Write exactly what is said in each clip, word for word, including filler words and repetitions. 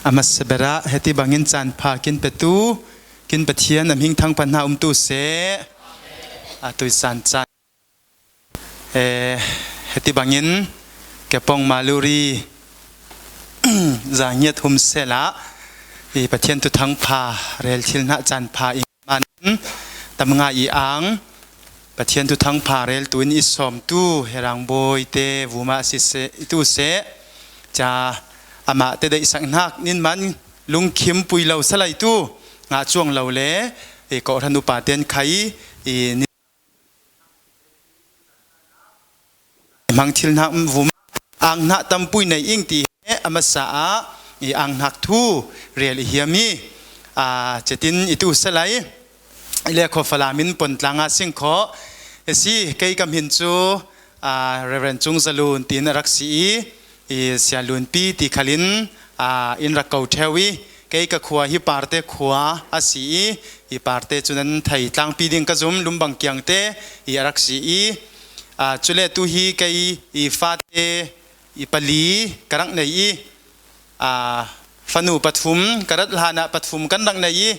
A hmasa berah heti bangin caan pha kin petu, kin Pathian a hming thangpha hna um tu seh. A tui caan caan. Eh, heti bangin Kepong Maluri Zangiat hum sehla i Pathian thuthang pha rel thil hna caan pha i man tam ngai i ang Pathian thuthang pha rel tu in i sawm tu Herang Bawi te vuma a si seh, i tu seh. Ca amah te deihsak hnak nin man lungkhim pui lo salai tu ngah cuang lo le i kawhhran upa ten khai i hmang thil hnak vum ang hnak tampui nei ing ti he a hmasa ah i ang hnak thu rel i hiam i, aa, cetin i tu salai i le kho Falam in Pontlang ah sing kho. A si, kei ka hmin cu, aa, Reverend Cung Zalun tiin a rak si i, i Sia Lunpi ti khalin, aa, in rak ko ṭheu i, kei ka khua hi Parte khua a si i, i Parte cu nan thei tlangpi ding ka zum, Lumbang kiang te i a rak si i, aa, cule tu hi kei i fate i pali ka rak nei i, aa, fanu pathum ka rat hlan ah pathum kan rak nei i,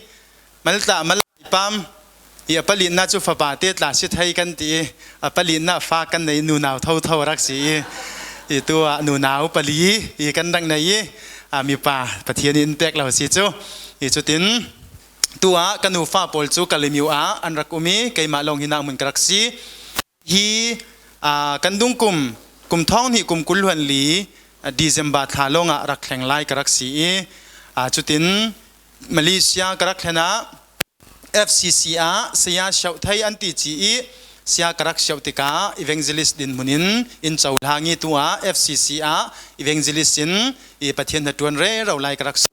malta mal i pam i a palina cu fapa te tla si thei kan ti i, a palina fa kan nei, nunau thotho a rak si i, i tu ah nunau pali i kan rak nei i, a mipa Pathian in pek lo si cu. I cutin tu ah ka nufa pawl cu Kalemyo ah an rak um i, keimah lawng hi nak hmun ka rak si. Hi, aa, kan dungkum, kum thawng hnih kum kul hluan li, aa, December thla lawngah rak thleng lai ka rak si i, aa, cutin Malaysia ka rak thlen ah F C C ah saya siauh thei an ti ci i, saya ka rak siauh tikah evangelist dinhmun in in cohlang i, tu ah F C C ah evangelist in i Pathian hnaṭuan rero lai ka rak si.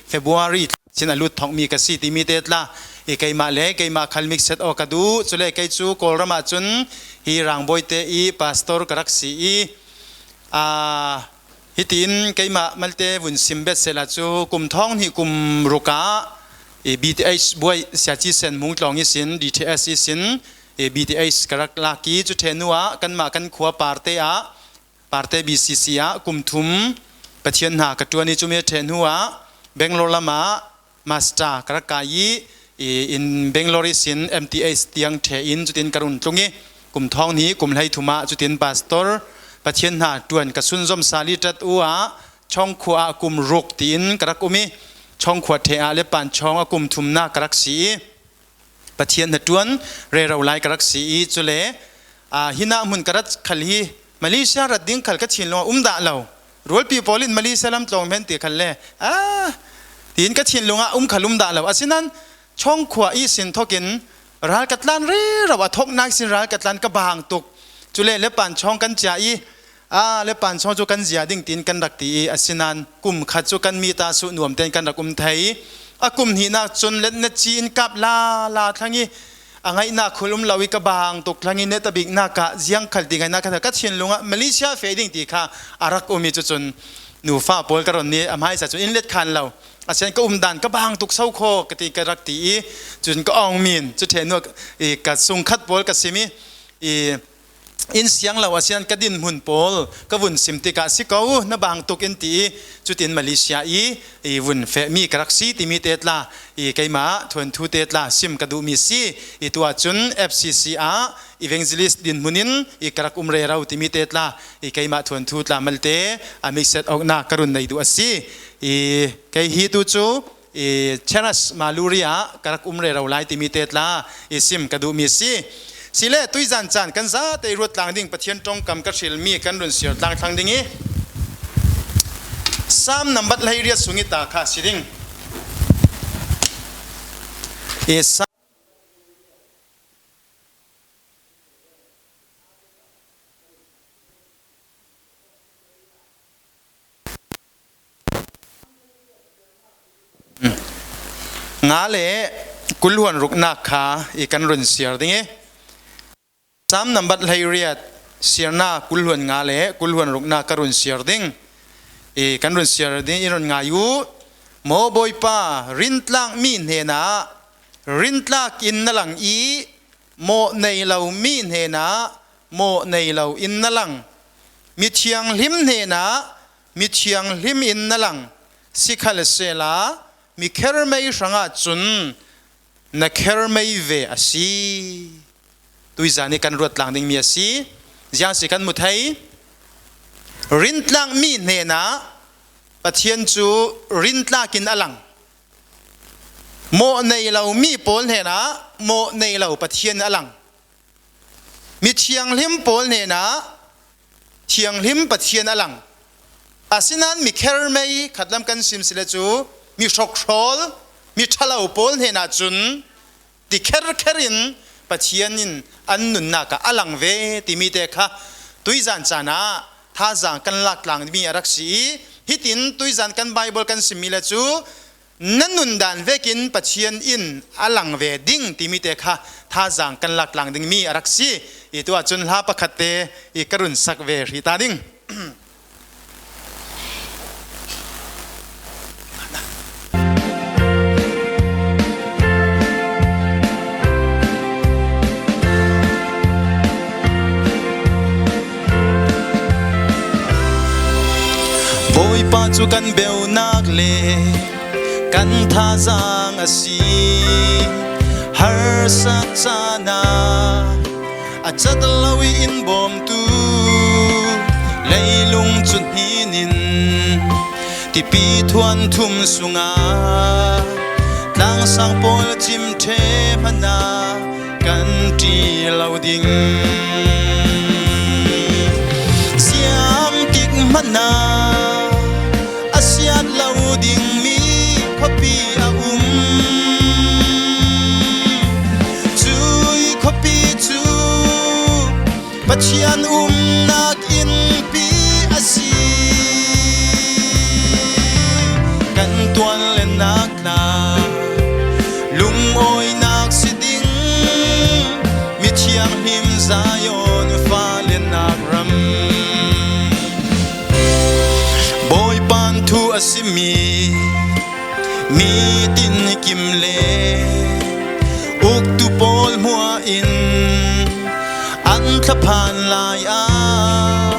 February thla sin a lut thawngmi ka si timi te tla i keimah le keimah khal mikset aw ka duh. Cule kei cu Kawlram ah cun hi Rangbawi te i pastor ka rak si i, aa, hitiin keimah malte vun sim bet sehla cu kum thawng hnih kum ruk ah i B T H buai Siaci Sen Mung Tlawng ihsin, D T S ihsin i B T H ka rak lak i, cu ṭheh hnu ah kanmah kan khua Parte ah Parte B C C ah kum thum Pathian hna ka ṭuan i, cumi a ṭheh hnu ah Bangalore lam ah master ka rak kai i, i in Bangalore ihsin M T H tiang ṭheh in cutin ka run tlung i, kum thawng hnih kum hlei thum ah cutin pastor Pathian hna ṭuan ka sunzom sal i ṭat u ah Chawngkhua ah kum ruk tiin ka rak um i, Chawngkhua ṭheh ah Lepan Chawng a kum thumnak ka rak si i, Pathian hnaṭuan rero lai ka rak si i, cule, aa, hi nak hmun ka rat khal hi Malaysia rat ding khal ka thinlung ah um dah lo. Rualpi pawl in Malaysia lam tlawng men ti khal le, aa, tiin ka thinlung ah um khal um dah lo. Asinain Chawngkhua ihsin thawkin ral ka tlan rero, a thawknak sin ral ka tlan, ka bang tuk. Cule Lepan Chawng kan cia i, aa, Lepan Chawng cu kan zia ding tiin kan rak ti i, asinain kum khat cu kan mi ta su nuam tein kan rak um thei. A kum hnihnak cun letnet ci in kap lala thlang i, a ngaihnak khul um lo i, ka bang tuk thlang i, net a biknak ah ziang khal ti ngaihnak kha ka thinlung ah Malaysia feh ding ti kha a rak um i, cucun nufa pawl ka ron i a hmaisa cun in let khan lo. Asian ka um dan ka bang tuk so kho ka ti, ka rak ti i, cun ka awng min cu ṭheh hnu ah i ka sungkhat pawl ka sim i, i in siang lo, asian ka dinhmun pawl ka vun sim tikah, si ko, na bang tuk in ti i, cutin Malaysia i, i vun fehmi ka rak si timi te tla, i keimah thuanthu te tla sim ka duhmi si. I tu ah cun F C C ah evangelist dinhmun in i ka rak um rero timi te tla, i keimah thuanthu tla malte a mikset awknak ka run nei duh a si. I kei hi tu cu i Cheras Maluri ah ka rak um rero lai timi te tla i sim ka duhmi si. Sile tuizan caan kan zate i ruat tlang ding Pathian ṭongkam ka hrilmi kan run siar tlang thlang ding i, Sam nambat hleiriat sung i ta kha si ding. I Sam nga le kul hluan ruknak kha i kan run siar ding i, Sam nambat hleiriat, siarnak kul hluan nga le kul hluan ruknak ka run siar ding i, kan run siar ding i, run ngai u. Maw Bawipa, rintlak mi hnenah rintlak in na lang i, mawh nei lo mi hnenah mawh nei lo in na lang. Mithianghlim hnenah mithianghlim in na lang. Sikhalsehla, mi khermei hrangah cun na khermei ve a si. Tuizan hi kan ruat tlang dingmi a si. Ziang si kan mu thei. Rintlakmi hnenah Pathian cu rintlak in a lang. Mawh nei lomi pawl hnenah mawh nei lo Pathian a lang. Mi thianghlim pawl hnenah thianghlim Pathian a lang. Asinain mi khermei khatlam kan sim sile cu mi hrokhrawl, mi ṭhalo pawl hnenah cun ti kherkher in Pathian in an nunnak ah a lang ve timi te kha tuizan caan ah thazaang kan lak tlangmi a rak si i, hitin tuizan kan Baibal kan simmi le cu na nundan vekin Pathian in a lang ve ding timi te kha thazaang kan lak tlang dingmi a rak si. I tu ahcun hla pakhat te i ka run sak ve hrih ta ding. Bawipa cu kan beunak le kan thazaang a si. Harsak caan ah a cat lo i in bawmtu leilung cu hnin in tipi thuan thum sungah tlangsang pawl cim ṭhe hmanh ah kan ṭih lo ding. Ziang tik hmanh ah a siat lo dingmi khuapi a um. Cui khuapi cu Pathian umnak innpi a si. Kan tuanlennak hna, lungawinak si ding, mithianghlim Zion falenak ram. Bawipa thu a simi nitin kim le uktu pawl hmuah in an thlaphan lai ah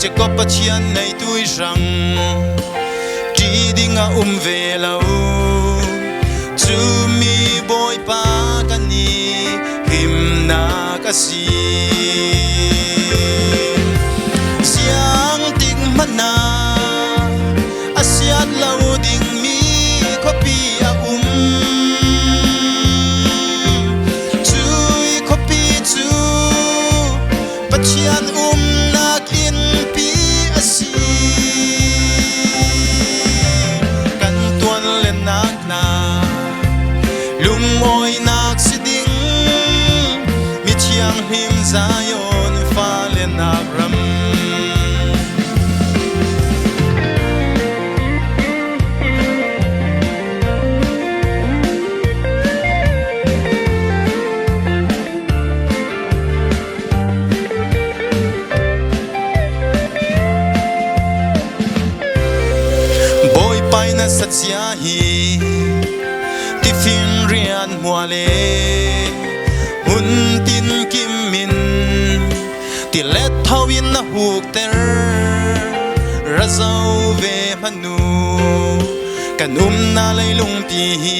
Jacob Pathian neitu i hrang ṭih ding a um ve lo. Cumi Bawipa kan i himnak a si. Ziang tik hmanh ah a siat lo dingmi khuapi a um. Cui khuapi cu Pathian umnak innpi a si. Kan tuanlennak hna, lungawinak si ding, mithianghlim Zion falenak ram. Bawipa i na satsia hi tifin rian hmuah le hmun tin kim in tilet tho in na hukter ra zo ve hmanh uh. Kan umnak leilung ti hi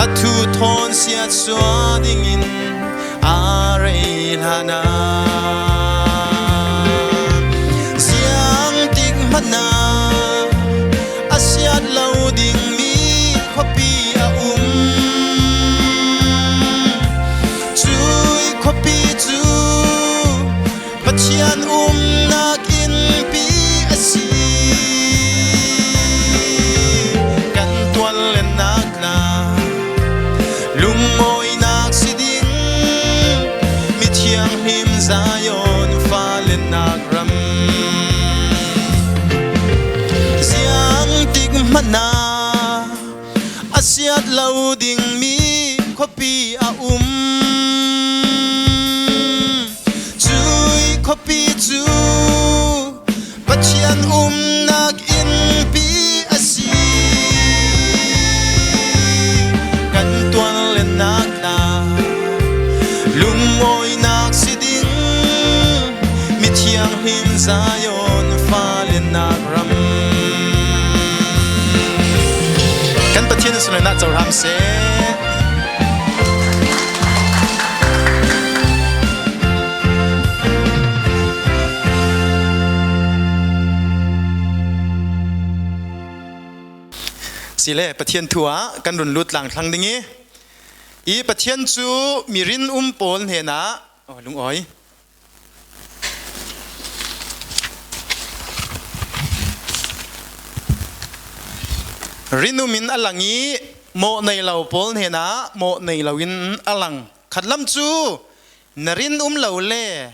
a thu thawn siatsuah dingin a rei hlan ah, ziang tik hmanh ah a siat lo dingmi khuapi a um. Cui khuapi cu Pathian umnak innpi a si. Kan tuanlennak hna, lungawinak si ding, mithianghlim Zion falenak ram. Ziang tik hmanh ah a siat lo dingmi khuapi a um. Cui khuapi cu Pathian umnak innpi a si. Kan tuanlennak hna, lungawinak si ding, mithianghlim Zion falenak ram. Nana cohram se. Sile Pathian thu ah kan run lut tlang thlang ding i, i Pathian cu mi rinum pawl hnenah, oh, lungawi. Rinum in a lang i, mawh nei lo pawl hnenah mawh nei lo in a lang. Khatlam cu na rinum lo le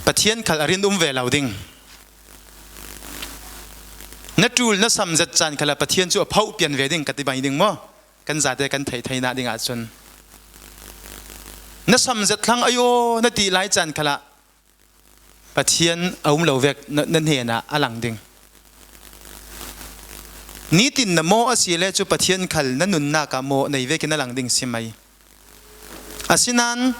Pathian khal a rinum ve lo ding. Na ṭul na sam zet caan khalah Pathian cu a phoh pian ve ding ka ti mai ding maw? Kan zate kan theih theinak ding ahcun na sam zet thlang ayo na ti lai caan khalah Pathian a um lo vek na, na hnenah a lang ding. Nitin na mawh a si le cu Pathian khal na nunnak ah mawh nei vekin a lang ding si mai. Asinain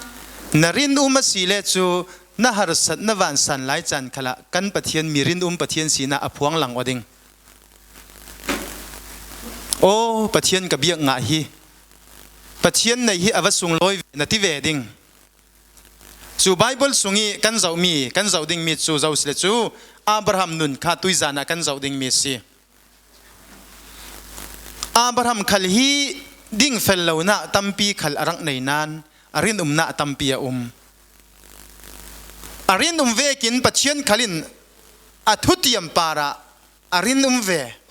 na rinum a si le cu na harsat na vansan lai caan khalah kan Pathian mi rinum Pathian sinak a phuang lang aw ding. Aw, Pathian ka biak ngah hi, Pathian nei hi a va sunglawi ve na ti ve ding. Cu Baibal sung i kan zohmi, kan zoh dingmi cu zo si le cu Abraham nun kha tuizan ah kan zoh dingmi si. Abraham khal hi ding fel lonak tampi khal a rak nei nain a rinumnak tampi a um. A rinum vekin Pathian khal in a thutiam parah a rinum ve.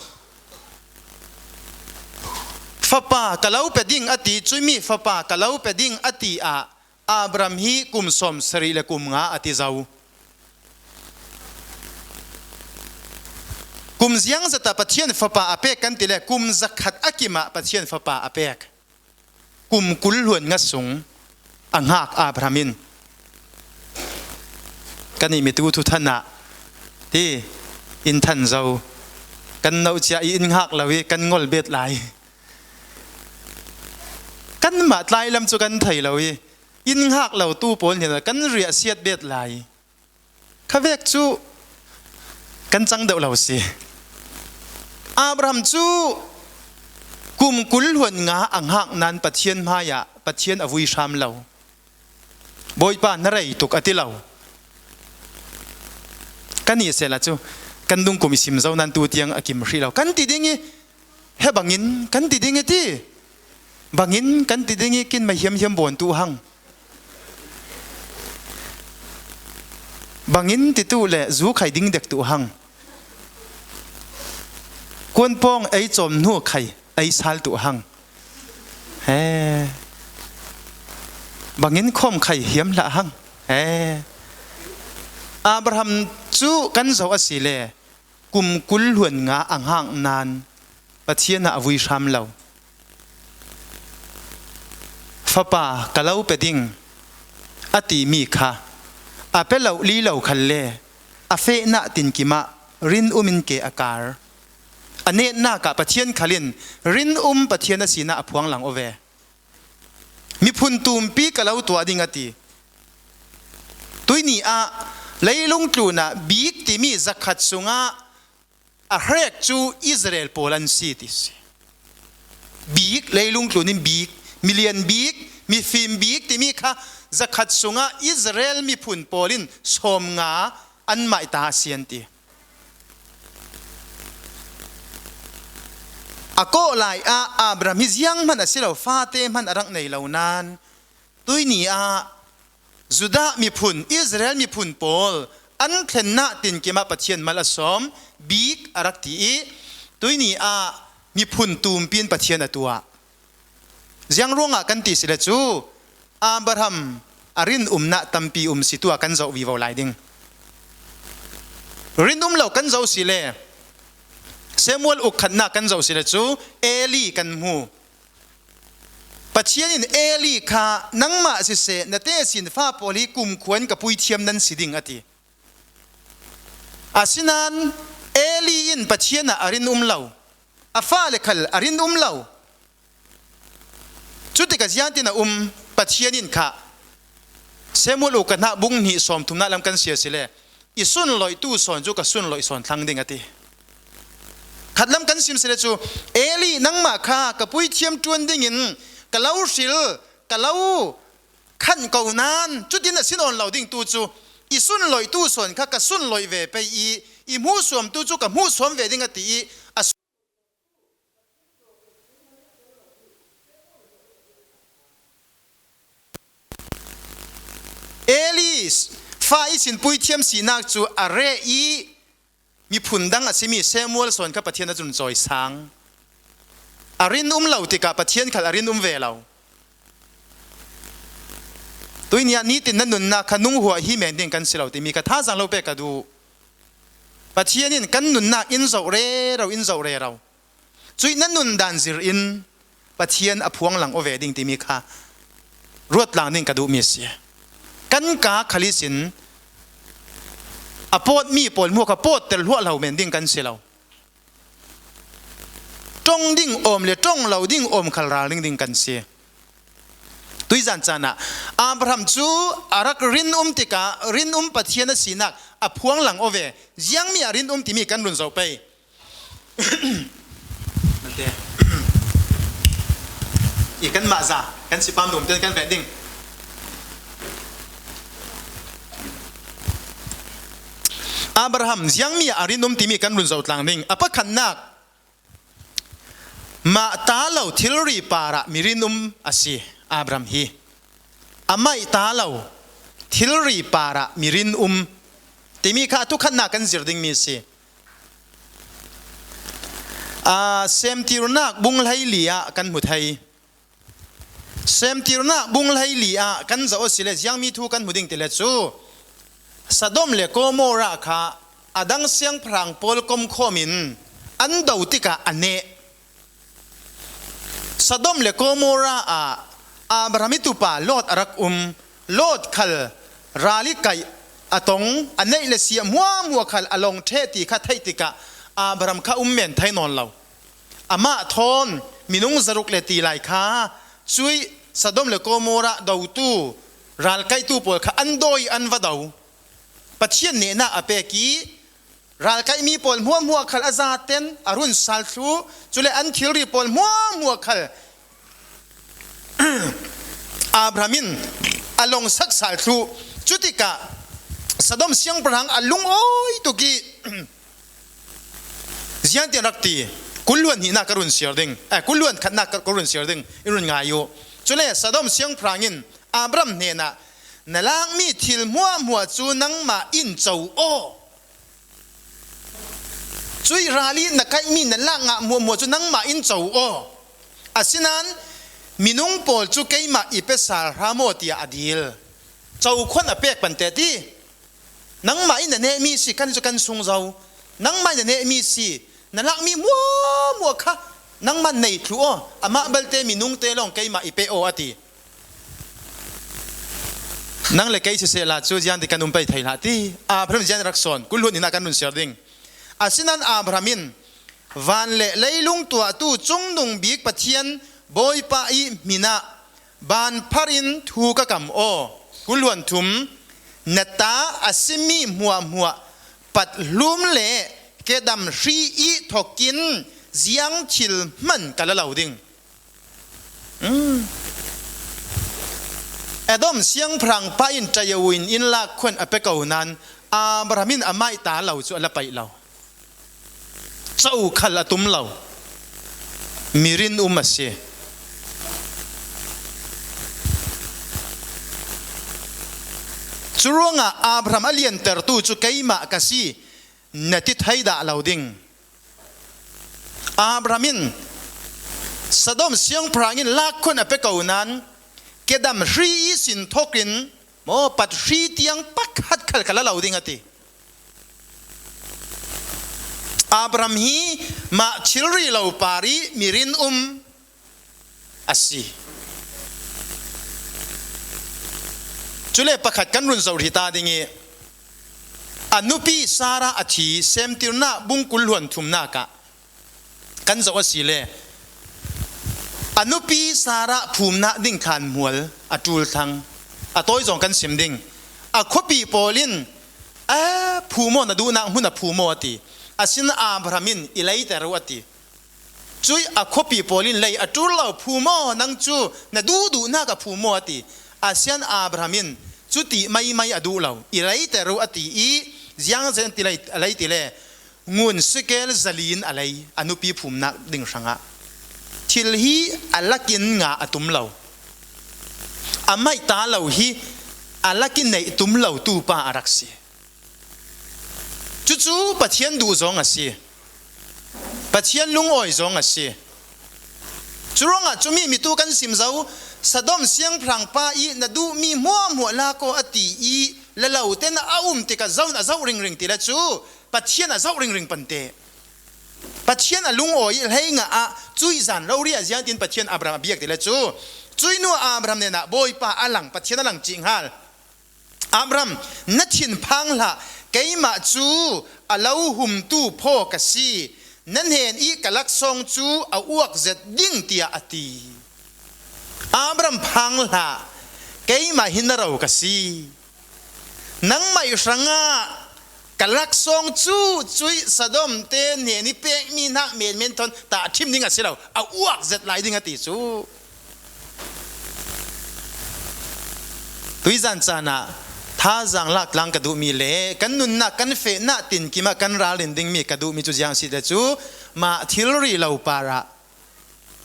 Fapa ka lo pe ding a ti, cumi fapa ka lo pe ding a ti ah Abraham hi kum sawm sarih le kum nga a ti zo. Kum ziang zeta Pathian fapa a pek kan ti le kum zakhat a kimah Pathian fapa a pek. Kum kul hluan nga sung a hngak Abraham in, kan i mitu thuthan ah ti in than zo, kan nohcia i in hngak lo i kan ngol bet lai. Kanmah tlailam cu kan thei lo i in hngak lo tu pawl hnenah kan riahsiat bet lai. Khavek cu kan cang deuh lo si. Abraham cu kum kul hluan nga a hngak nain Pathian hmaiah Pathian a vui hram lo. Bawipa na rei tuk a ti lo. Kan i sehla cu kan dungkum i sim zo nain tu tiang a kim hrih lo kan ti ding i, he bangin kan ti ding i ti. Bangin kan ti ding i kinmai hiamhiam bawn tu hang. Bangin ti tu le zu khai ding dek tu hang. Kuanpawng ei cawm hnu khai ei sal tu hang. He. Bangin khawm khai hiam hlah hang. He. Abraham cu kan zoh a si le kum kul hluan nga a hngak nain Pathian ah a vui hram lo. Fapa ka lo pe ding a timi kha a pe lo li lo khalle a fehnak tinkim ah rinum in ke a kar. A netnak ah Pathian khal in rinum Pathian a sinak a phuang lang aw ve. Miphun tumpi ka lo tuah ding a ti. Tuihni ah leilung tlun ah bik timi zakhat sungah a hrek cu Israel pawl an si ti si. Bik, leilung tlun in bik, milian bik, mifim bik timi kha zakhat sungah Israel miphun pawl in sawmnga anmah i ta a si an ti. A kawh lai ah Abraham hi ziang hmanh a si lo, fate hmanh a rak nei lo nain tuihni ah Judah miphun, Israel miphun pawl an thlennak tinkim ah Pathian mal a sawm bik a rak ti i tuihni ah miphun tumpi in Pathian a tuah. Ziang ruangah kan ti si le cu Abraham a rinumnak tampi um si tu ah kan zoh vivo lai ding. Rinum lo kan zoh si le Samuel uk khatnak kan zoh si le cu Eli kan hmu. Pathian in Eli kha nangmah siseh na tesinfa pawl hi kumkhuan ka puithiam nan si ding a ti. Asinain Eli in Pathian ah a rinum lo, a fale khal a rinum lo. Cutik a ziangtin a um Pathian in kha Samuel uk khatnak bung hnih sawm thumnak lam kan siar si le i sunloih tu sawn cu ka sunloih sawn thlang ding a ti. Khatlam kan sim sele cu, Eli, nangmah kha ka puithiam ṭuan dingin ka lo hril, ka lo khan ko nan, cutin a si nawn lo ding tu cu, i sunloihtu sawn kha ka sunloih ve pei i, i hmuhsuamtu cu ka hmuhsuam ve ding a ti i, a Eli fa ihsin puithiam sinak cu a reh i, miphun dang a simi Samuel sawn kha Pathian a cun cawisang. A rin um lo tikah Pathian khal a rin um ve lo. Tuihni ah nitin na nunnak kha nunghuah hi men ding kan si lo timi kha thazaang lo pek ka duh. Pathian in kan nunnak in zoh rero, in zoh rero. Cuih na nun dan zir in Pathian a phuang lang aw ve ding timi kha ruat tlang ding ka duhmi a si. Kan ka khal ihsin a pawtmi pawl hmuh kha pawtter hluah lo men ding kan si lo. Ṭong ding awm le ṭong lo ding awm khal ralring ding kan si. Tuizan caan ah Abraham cu a rak rin um tikah rin um Pathian a sinak a phuang lang aw ve. Ziangmi ah rin um timi kan run zoh pei. I kanmah za kan si pam dum ten kan veh ding. Abraham ziangmi ah a rin um timi kan run zoh tlang ding. A pakhatnak, mah ta lo thilri parah mi rin um a si Abraham hi. Amah ta lo thilri parah mi rin um timi kha a thukhatnak kan zir dingmi a si. Aa, Semtirnak bung hleili ah kan hmu thei. Semtirnak bung hleili ah kan zoh a si le ziangmi thu kan hmu ding ti le cu, Sodom le Gomorrah kha a dang siangpahrang pawl komkhawm in an do tikah a neh. Sodom le Gomorrah ah Abraham i tupa Lot a rak um. Lot khal ral i kaih a tong, a neih le siah hmuahhmuah khal a long ṭheh ti kha theih tikah Abraham kha um men thei nawn lo. Amah thawn minung zaruk le ti lai kha cuih Sodom le Gomorrah dotu ralkaihtu pawl kha an dawi an va do. Pathian nehnak a pek i ralkaihmi pawl hmuahhmuah khal a zaten a run sal thluh. Cule an thilri pawl hmuahhmuah khal Abraham in a lawngsak sal thluh. Cutikah Sodom siangpahrang a lungawi tuk i ziangtin rak ti, kulhluan hnihnak ka run siar ding, eh, kulhluan khatnak ka run siar ding, i run ngai uh. Cule Sodom siangpahrang in Abraham hnenah, na lakmi thil hmuahhmuah cu nangmah in co aw. Cuih ral i na kaihmi na lak ngah hmuahhmuah cu nangmah in co aw. Asinain minung pawl cu keimah i pe sal hram aw tiah a dil. Co khuan a pek pante ti. Nangmah in na nehmi si, kan cu kan sung zo. Nangmah in na nehmi si, na lakmi hmuahhmuah kha nangmah nei thluh aw, amah balte minungte lawng keimah i pe aw a ti. Nang le kei sisehla cu ziangtin kan um pei thei hlah ti. Abraham ziang rak sawn, kulhluan hnihnak kan run siar ding. Asinain Abraham in, van le leilung tuahtu Cungnung Bik Pathian Bawipa i hminah, ban phar in thu ka kam aw. Kulhluan thum, na ta a simi hmuahhmuah pat hlum le kedam hri i thokin ziang thil hman ka la lo ding. Hmm. Edom siangpahrang pa in ṭayo in in lak khuan a pe ko nan Abraham in amah ta lo cu a la paih lo. Co khal a tum lo. Mi rin um a si. Curuangah Abraham a liantertu cu keimah ka si, na ti thei dah lo ding. Abraham in Sodom siangpahrang in lak khuan a pe ko nan, kedam hri ihsin thokin maw, pat hri tiang pakhat khal ka la lo ding a ti. Abraham hi mah thilri lo par i mi rin um a si. Cule pakhat kan run zoh rih ta ding i, a nupi Sarah a thi, Semtirnak bung kul hluan thumnak ah kan zoh a si le, a nupi Sarah phumnak ding thlan hmual a ṭul thlang, a tawi zong kan sim ding. A khuapi pawl in, a phum aw, na duhnak hmun a phum aw a ti. Asian Abraham in, "I leiter uh," a ti. Cui a khuapi pawl in, "Lei a ṭul lo, phum aw, nang cu na duhduhnak ah phum aw," a ti. Asian Abraham in, "Cuti maimai a duh lo, i leiter uh," a ti i, ziang zen ti lei, a lei ti le, ngun sikel zali in a lei, a nupi phumnak ding hrangah. Thil hi a lakin ngah a tum lo, a maih ta lo hi a lakin neih tum lo tu pa a rak si. Cucu Pathian duh zong a si. Pathian lungawi zong a si. Curuangah cumi mi tu kan sim zo, Sodom siangpahrang pa i, "Na duhmi hmuahhmuah lak aw," a ti i, la lo ten a um tikah zo in a zoh ringring ti le cu, Pathian a zoh ringring pante. Pathian a lungawi i hlei ngah ah, cuih zan rori ah ziangtin Pathian Abraham a biak ti le cu, cuih nu Abraham hnenah Bawipa a lang, Pathian a lang cih hngal. "Abraham, na thinphang hlah, keimah cu a lo humtu phaw ka si, na hnen i ka laksawng cu a uak zet ding," tiah a ti. "Abraham, phang hlah, keimah hi na ro ka si. Nangmah hrangah ka laksawng cu cuih Sodom te hnen i pekmi hnak menmen thawn tahṭhim ding a si lo, a uak zet lai ding," a ti cu. Tuizan caan ah thazaang lak tlang ka duhmi le kan nunnak, kan fehnak tinkim ah kan ralrin dingmi ka duhmi cu ziang si le cu, mah thilri lo parah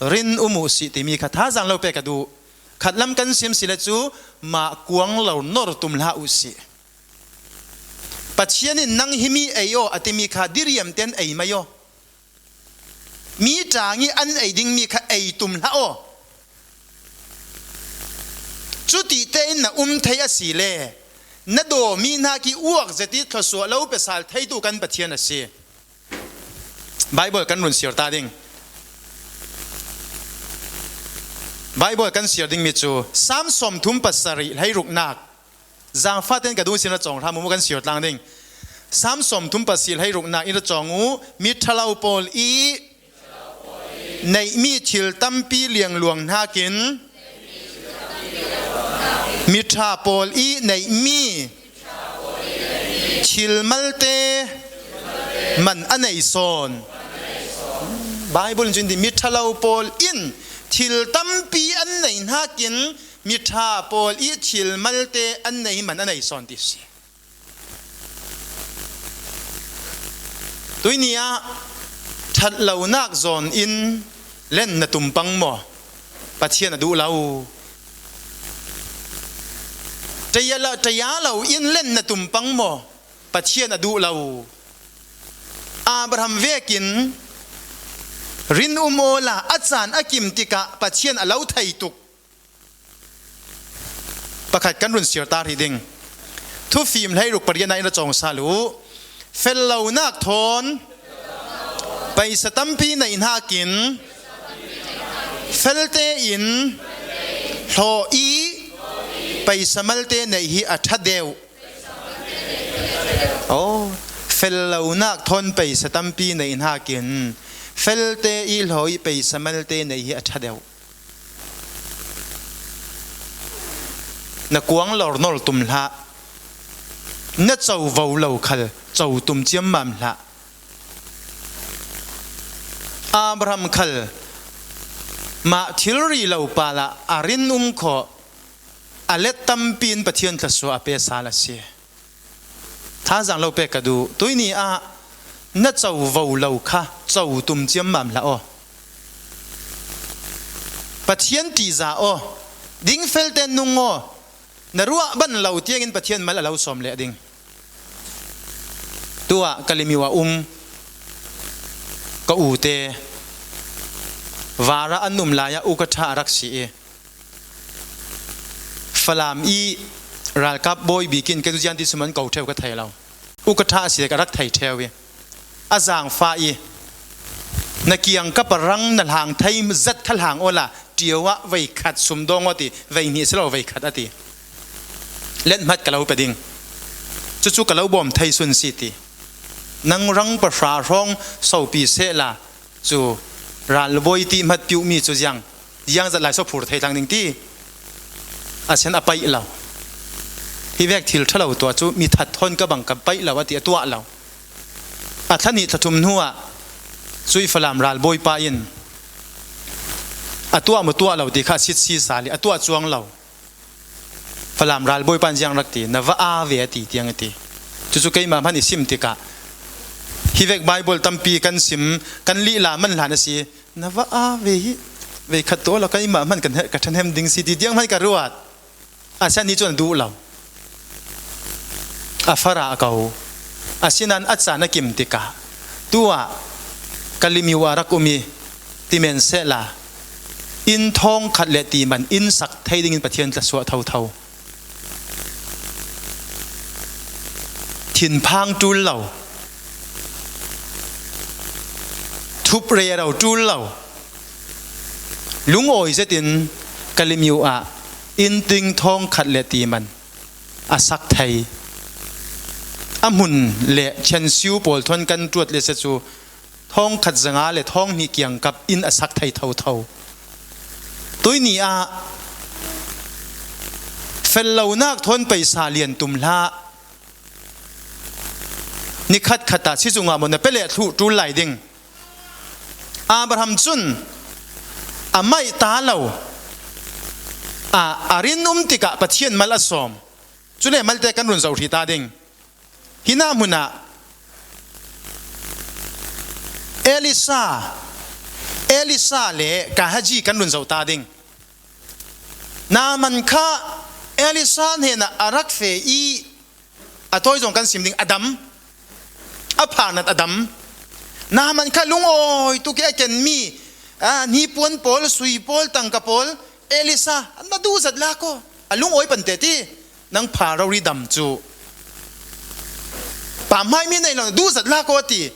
rin um uh sih timi kha thazaang lo pek ka duh. Khatlam kan sim si le cu, mah kuang lo nor tum hlah uh sih. Pathian in, "Nang himi ei aw," a timi kha diriam ten ei mai aw. Mi ṭang i an ei dingmi kha ei tum hlah aw. Cuti tein na um thei a si le, na dawmi hnak i uak zet i thluasuah lo pe sal theitu kan Pathian a si. Baibal kan run siar ta ding. Baibal kan siar dingmi cu Salm sawmthum pasarih hleiruknak. Zaangfah tein ka duh sin ra cawng hram u, kan siar tlang ding. Salm sawmthum pasarih hleiruknak in ra cawng u, "Miṭhalo pawl i neihmi thil tampi liangluang hnakin miṭha pawl i neihmi thil malte man a nei sawn." Baibal in cun ti, "Miṭhalo pawl in thil tampi an nei hnakin miṭha pawl i thil malte an nei hi man a nei sawn," ti si. Tuini ah ṭhat lonak zawn in len na tum pang maw? Pathian a duh lo. Ṭaya lo, ṭaya lo in len na tum pang maw? Pathian a duh lo. Abraham vekin rin um awla a caan a kim tikah Pathian a lo thei tuk. Pakhat kan run siar ta rih ding. Thufim hleiruk pariatnak in ra cawng sal u. Fel lonak thawn paisa tampi neih hnakin fel tein hlawh i paisa malte neih hi a ṭha deuh. Oh, fel lonak thawn paisa tampi neih hnakin fel te i hlawh i paisa malte neih hi a ṭha deuh. Na kuang lor nor tum hlah. Na covo lo khal co tum ciammam hlah. Abraham khal mah thilri lo pal ah a rin um khawh, a let tampi in Pathian thluasuah a pe sal a si. Thazaang lo pek ka duh. Tuini ah na covo lo kha co tum ciammam hlah aw. Pathian ṭihzah aw. Dingfel te nung aw. Na ruah ban lo tiangin Pathian mal a lo sawm leh ding. Tuah Kalemyo ah um ka u te, var ah an um lai ah ukatha a rak si i, Falam i ralkap bawi bik in kei cu ziang ti sum an ko ṭheu ka thei lo. Ukatha a si ka rak thei ṭheu i, a zaangfah i, "Na kiang ka parang na hlang thei zat kha hlang awla ṭio ah veikhat sum dawng aw," ti, "Veihnih si lo, veikhat," a ti. "Let hmat ka lo pe ding. Cucu ka lo bawm thei sun si," ti. Nang rang pahra hrawng sopi sehla cu ralbawi ti hmat piuhmi cu ziang, ziang zat lai so phur thei tlang ding ti. A sian a paih lo. Hi vek thil ṭha lo tuah cu mi that thawn ka bang ka paih lo a ti, a tuah lo. A thla nih thla thum hnuah cui Falam ralbawipa in a tuah maw tuah lo ti kha a sitsi sal i a tuah cuang lo. Falam ralbawipa in ziang rak ti, "Na va a ve," a ti tiang a ti. Cucu keimah hman i sim tikah, hi vek Baibal tampi kan sim, kan lihla man hlan a si. "Na va a ve hi, veikhat tuah lo, keimah hman ka, ka ṭhahnem ding si," ti tiang hman ka ruat. A sian ni cun a duh lo. A farah a ko. Asinain a caan a kim tikah, "Tuah Kalemyo ah rak um i, ti men sehla, inn thawngkhat le ti man inn sak thei dingin Pathian tla suah thotho. Thinphang ṭul lo, thup rero ṭul lo, lungawi zetin Kalemyo ah inn ting thawngkhat le ti man a sak thei. A hmun le ṭhiansiu pawl thawn kan ṭuat le se cu, thawngkhat zanga le thawng hnih kiangkap inn a sak thei thotho. Tuini ah fel lonak thawn paisa lian tum hlah. Ni khatkhat ah sizung ah maw na pe leh thluh ṭul lai ding." Abraham cun a maih ta lo. A, a rin um tikah Pathian mal a sawm. Cule malte kan run zoh hrih ta ding. Hinah hmunah Elisa, Elisa le Gehazi kan run zoh ta ding. Naaman kha Elisa hnenah a rak feh i a tawi zong kan sim ding, a dam, a pharnat a dam. Naaman kha lungawi tuk i a kenmi, a, hnipuan pawl, sui pawl, tangka pawl, "Elisa, na duh zat lak aw, a lungawi pante ti, nang phar rori dam cu pamhmai mi nei lo, na duh zat lak aw," a ti.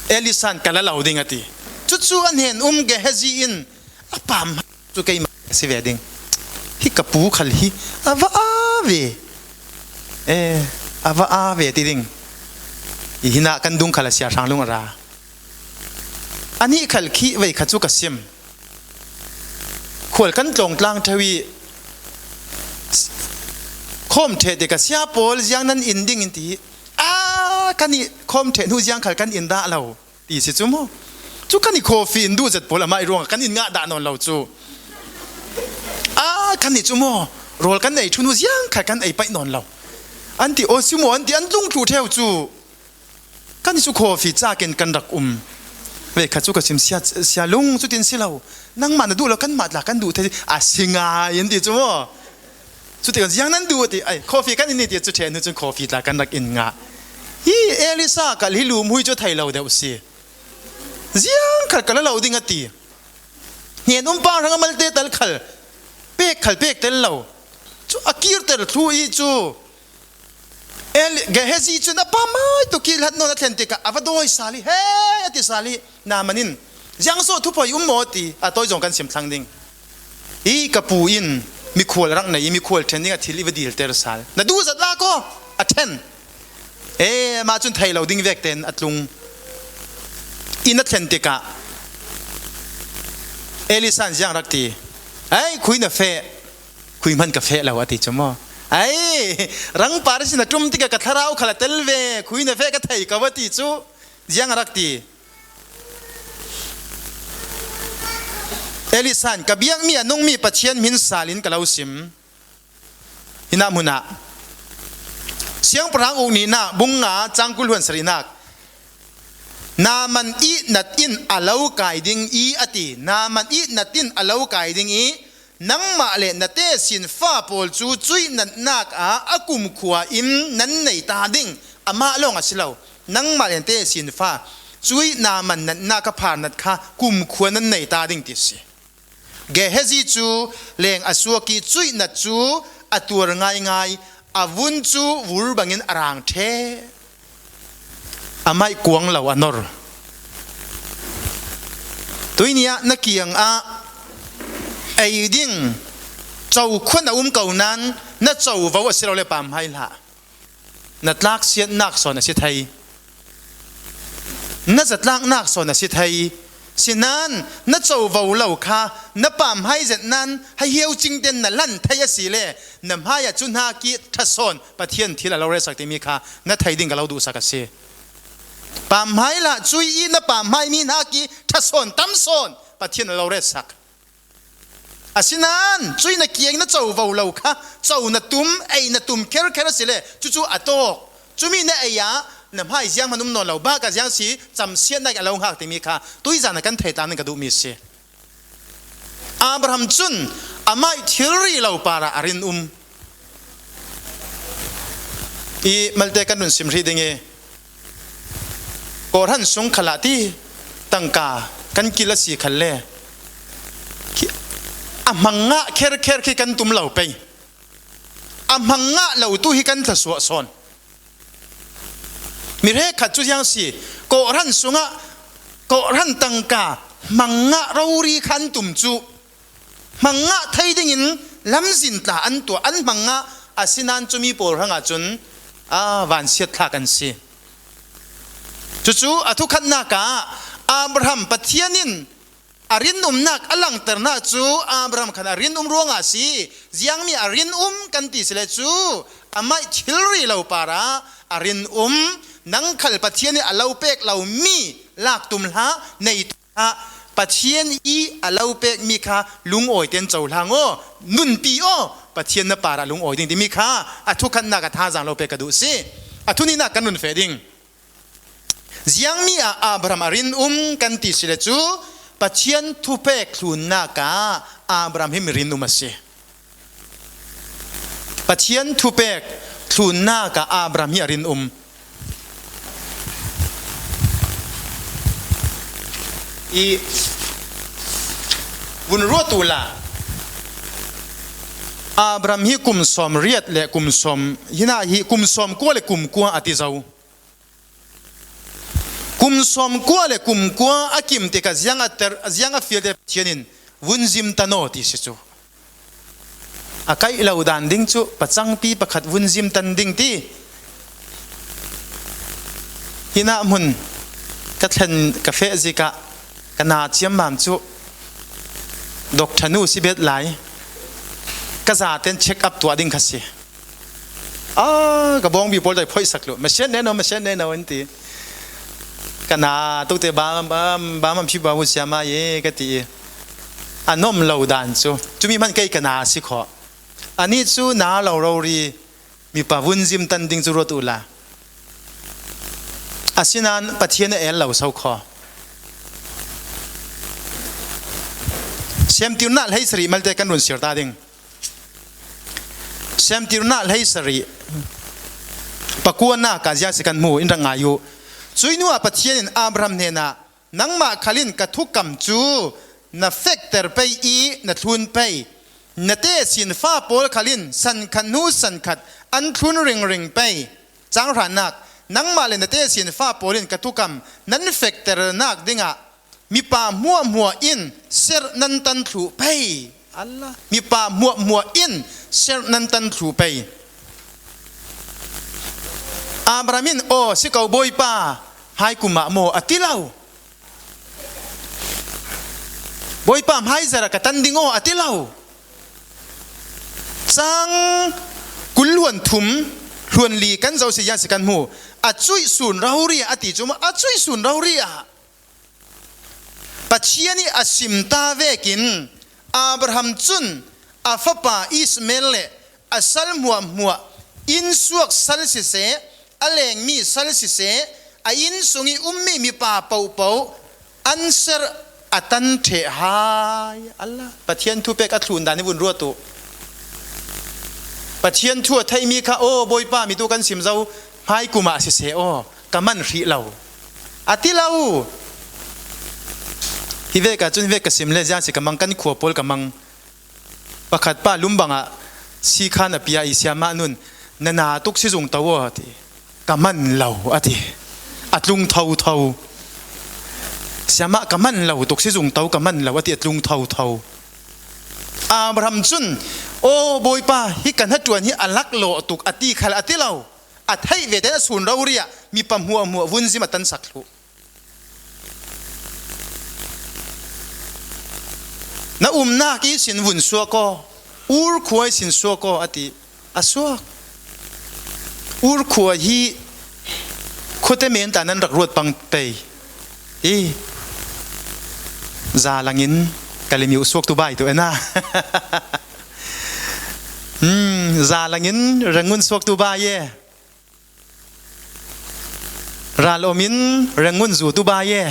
Elisa in, "Ka la lo ding," a ti. Cucu a hnen um Gehazi in, "A pamhmai cu keimah a si ve ding. Hi ka pu khal hi a va a ve. Eh, a va a ve," ti ding. I hinah kan dung khal a sia hrang lung a ra. Anih khal khi veikhat cu ka sim. Khual kan tlawng tlang ṭheu i, khawm ṭheh te ka sia pawl ziang nan in ding in ti hi. A, kan i khawm ṭheh hnu ziang khal kan in dah lo ti si cu maw? Cu kan i coffee in duh zat pawl amah i ruangah kan in ngah dah nawn lo cu. A, kan i cu maw? Rawl kan ei ṭhun uh ziang khal kan ei paih nawn lo. An ti aw si maw? An ti an tlung thluh ṭheu cu. Kan i cu coffee cakin kan rak um. Veikhat cu ka sim, "Sia, sia lung, cutin si lo. Nangmah na duh lo, kanmah tla kan duh thei a si ngai," an ti cu maw? Cuti kan ziang nan duh ti, ai, coffee kan in i ti cu ṭheh hnu cun coffee tla kan rak in ngah. Hi Elisa kal hi lum hui cu thei lo deuh si. Ziang khal ka la lo ding a ti. Hnen um pa hrang a malte tal khal pek khal pek tel lo. Cu a kirter thlu i cu Eli-, Gehazi cun a pamhmai tuk i hlat nawn a thlen tikah a va dawi sal i, "He," a ti sal i, Naaman in, "Ziang so thuphawi um maw?" a ti, a tawi zong kan sim thlang ding. "Hi ka pu in mikhual a rak nei i mikhual ṭhen ding a thil i va dilter sal. Na duh zat lak aw, a ṭhen." E, mah cun thei lo ding vek tein a tlung. Inn a thlen tikah Elisa in ziang rak ti, "Ai, khui na feh." "Khui hman ka feh lo," a ti cu maw? "Ai, rangpar sin a ṭum tikah ka thlarau khal a tel ve, khui na feh ka thei ko," a ti cu. Ziang a rak ti? Elisa in, "Ka biakmi a nungmi Pathian hmin sal in ka lo sim." Hinah hmunah Siangpahrang Uknihnak bung nga cang kul hluan sarihnak, "Naaman i nat in a lo kai ding i," a ti. "Naaman i nat in a lo kai ding i, nangmah le na tesin fa pawl cu cuih natnak ah a kumkhua in nan nei ta ding. Amah lawng a si lo, nangmah le na tesin fa, cuih Naaman natnak a pharnat kha kumkhua nan nei ta ding," ti si. Gehazi cu leng a suak i cuih nat cu a tuar ngaingai, a vun cu vur bangin a rang ṭheh. Amah i kuang lo a nor. Tuini ah na kiangah ei ding cokhuan a um ko nain na covo a si lo le pamhmai hlah. Na tlaksiatnak sawn a si thei. Na zatlaknak sawn a si thei. Sinan na covo lo kha, na pamhmai zet nan haihiau cingten na lan thei a si le, na hmai ah cu hnak i ṭha sawn Pathian thil a lo retsak timi kha na thei ding ka lo duhsak a si. Pamhmai lah cui i na pamhmaimi hnak i ṭha sawn tam sawn Pathian a lo retsak. Asinan cui na kiang na covo lo kha, co na tum, ei na tum kherkher a si le, cucu a tawk. Cumi na ei ah na hmai zianghman um nawn lo, bak ah ziang si, camsiatnak a lo hngak timi kha tuizan ah kan thei tlang ding ka duhmi a si. Abraham cun amah i thilri lo parah a rin um. I malte kan run sim hrih ding i, Kawhhran sung khalah ti tangka kan kil a si khalle, khi-, a hmang ngah kherkher khi kan tum lo pei. A hmang ngah lo tu hi kan thlasuah sawn. Mi hrekkhat cu ziang si, kawhhran sungah kawhhran tangka hmang ngah rori kha an tum cu, hmang ngah thei dingin lamzin tla an tuah, an hmang ngah, asinan cumi pawl hrangah cun a vansiat thlak an si. Cucu a thukhatnak ah Abraham Pathian in a rinumnak a langternak cu Abraham khan a rinum ruangah a si. Ziangmi a rinum kan ti si le cu, amah i thilri lo parah a rinum, nang khal Pathian i a lo pek lomi lak tum hlah, nei tum hlah, Pathian i a lo pekmi kha lungawi tein cohlang aw, nunpi aw, Pathian na parah lungawi ding timi kha a thukhatnak a thazaang lo pek ka duh si. A thunihnak kan run feh ding. Ziangmi ah Abraham a rinum kan ti si le cu, Pathian thupek thlunnak ah Abraham hi mi rinum a si. Pathian thupek thlunnak ah Abraham hi a rinum. I vun ruat uhla, Abraham hi kum sawm riat le kum sawm, hinah hi kum sawm kua le kum kua a ti zo. Kum sawm kua le kum kua a kim tikah ziang a ter, ziang a fial te Pathian in vun zim tan aw ti si cu. A kaih lo dan ding cu pacangpi pakhat vun zim tan ding ti. Hinah hmun ka thlen ka feh zikah ka na ciammam cu doctor nu si bet lai, ka zaten check up tuah ding kha si. A, ka bawngbi pawl dai phoihsak lu. Machine neno, machine neno, an ti. Ka na tute ba, ba, ba man phi ba hu siama ye, ka ti. A nom lo dan cu. Cumi hman kei ka na si kho. Ani cu na lo rori, mipa vun zim tan ding cu ruat uhla. Asinan Pathian a el lo so kho. Semtirnak hleisarih malte kan run siar ta ding. Semtirnak hleisarih pakuanak ah ziang si kan hmu in rak ngai uh. Cui hnuah Pathian in Abraham hnenah, nangmah khal in ka thukam cu na fekter pei i na thlun pei. Na tesinfa pawl khal in sankhat hnu sankhat an thlun ringring pei. Cang hranak, nangmah le na tesinfa pawl in ka thukam nan fekternak dingah mipa hmuahhmuah in serh nan tan thluh pei. Allah. Mipa hmuahhmuah in serh nan tan thluh pei. Abraham in, aw, si ko Bawipa, hmai kum ah maw, a ti lo. Bawipa, hmai zarh ah ka tan ding aw, a ti lo. Cang kul hluan thum, hluan li kan zoh si, ziang si kan hmu. A cuih sun rori ah a ti cu maw, a cuih sun rori ah. Pathian i a sim ta vekin Abraham cun a fapa Ismael le a sal hmuahhmuah, innsuak sal siseh, a lengmi sal siseh, a inn sung i ummi mipa pohpoh an serh a tan ṭheh hai. Allah, Pathian thupek a thlun dan i vun ruat uh. Pathian thu a theihmi kha, aw, Bawipa, mi tu kan sim zo, hmai kum ah siseh aw, ka man hrih lo, a ti lo. Hi vek ah cun, hi vek ka sim le ziang si ka mang, kan khua pawl ka mang. Pakhat pa lumbang ah si khan a pia i, siamah nun, na na tuk si zung to aw, a ti. Ka man lo, a ti. A tlung thotho. Siamah, ka man lo tuk si zung to, ka man lo, a ti, a tlung thotho. Abraham cun, aw, Bawipa, hi ka hnaṭuan hi a laklawh tuk, a ti khal a ti lo. A theih ve tein a sun rori ah mipa hmuahhmuah vun zim a tansak thluh. Na umnak ihsin vun suak aw, Ur khua ihsin suak aw, a ti. A suak. Ur khua hi khuate men ta nan rak ruat pang pei. I, za langin Kalemyo suaktu bai tu ena. Hmm, za langin Rangun suaktu bai e. Ral omin Rangun zutu bai e.